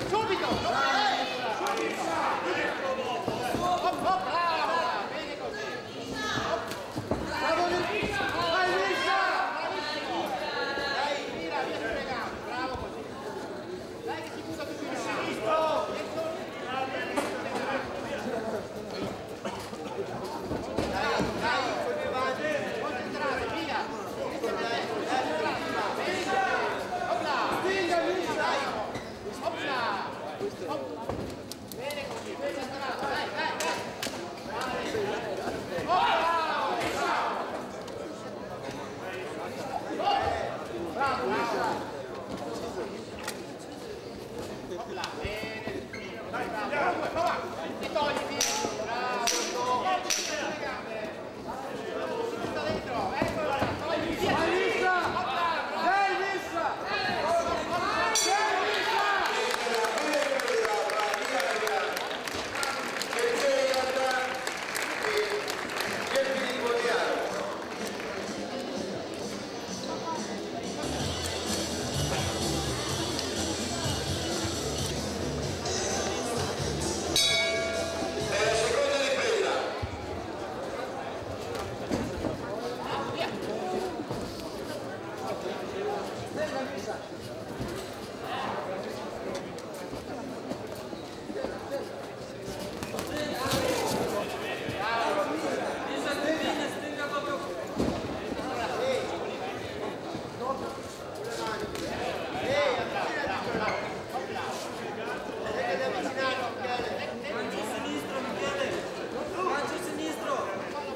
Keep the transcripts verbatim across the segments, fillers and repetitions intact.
Subito! Subito! Hop, hop, bravo! Bene così! Hop. Bravo, Lisa! Vai, Lisa! Bravissimo! Dai, tira, via sulle gambe, bravo così! Dai che si buta tutti in sinistro! Dai, dai, concentrati, via! Hopla! Dai! Hopla! Hop! Bene così, bene, dai, dai, dai! Hopla! Bravo, bravo! Hopla, bene, respira, bravo, bravo, bravo. E togliti, bravo, bravo. Sta dentro, eccolo là, togliti, via. Vai, Lisa! Hopla, bravo. Dai, Lisa! Hopla, hopla. Dai, Lisa! Gancio sinistro, Michele! Gancio sinistro! Gancio sinistro!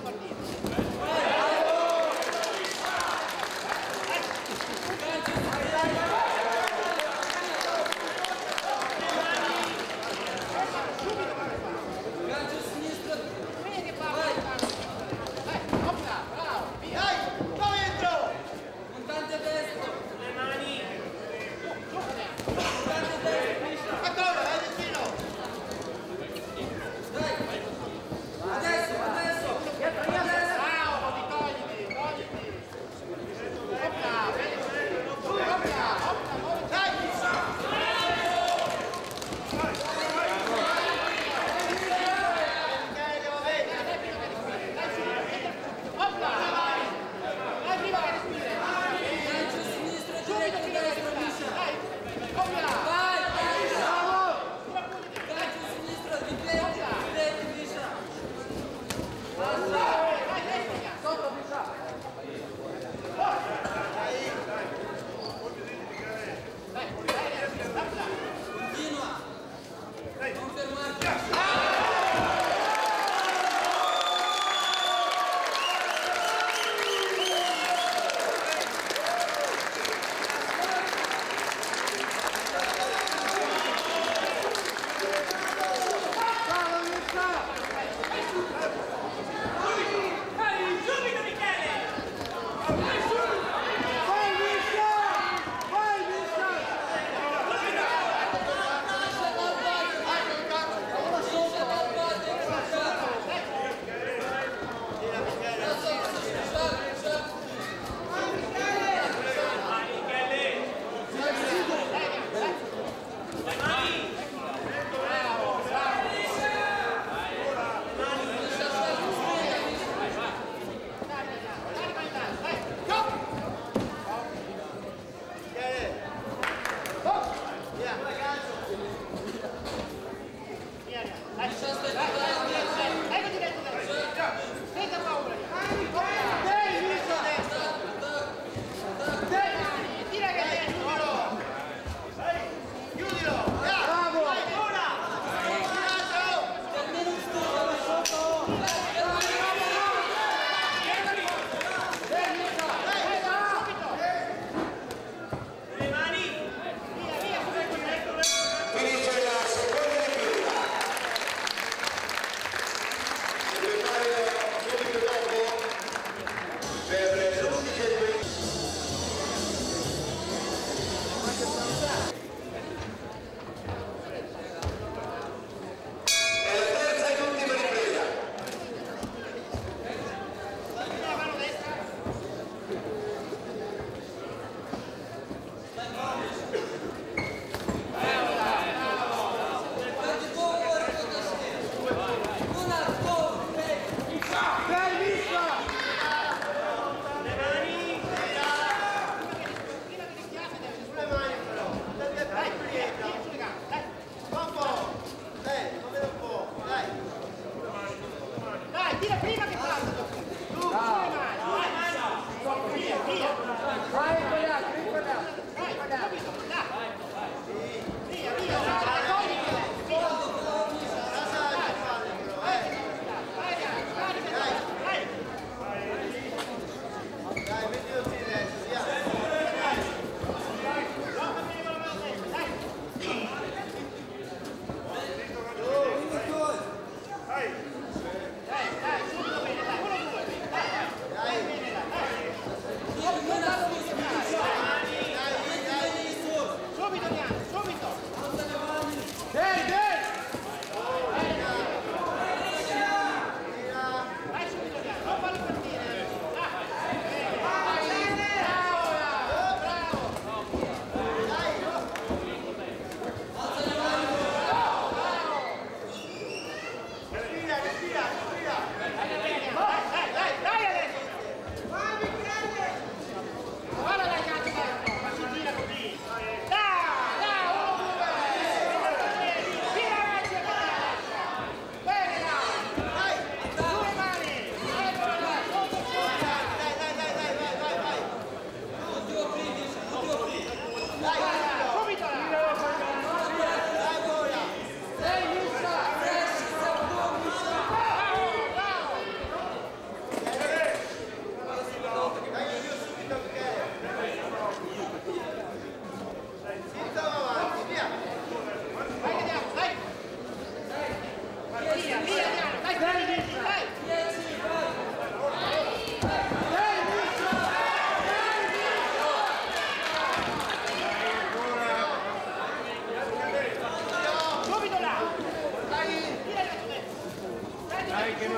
Vai! Dai, va dentro! Montante destro! Le mani! Montante destro, Misha! Ancora, vai vicino! Dai! Adesso, adesso! Adesso! Bravo, ti togliti, togliti! Hopla, bene, bene, hopla, hopla, hopla! Dai! Hopla! Vai prima che respiri. Gancio sinistro, subito prima che respiri. Dai. Hopla! Vai, vai. Bravo! Gancio sinistro, difendi, difendi, Misha. Vai, vai, vai, vai. Sotto, Misha. Continua. Finisce la seconda ripresa.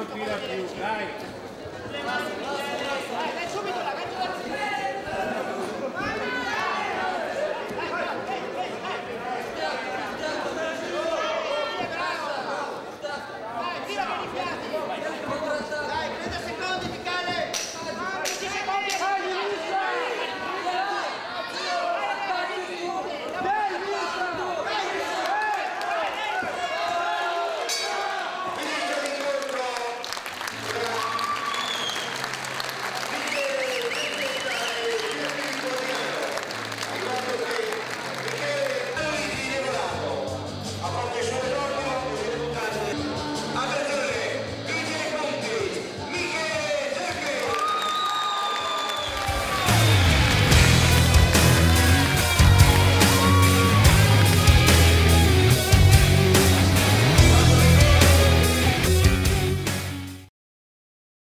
Dai.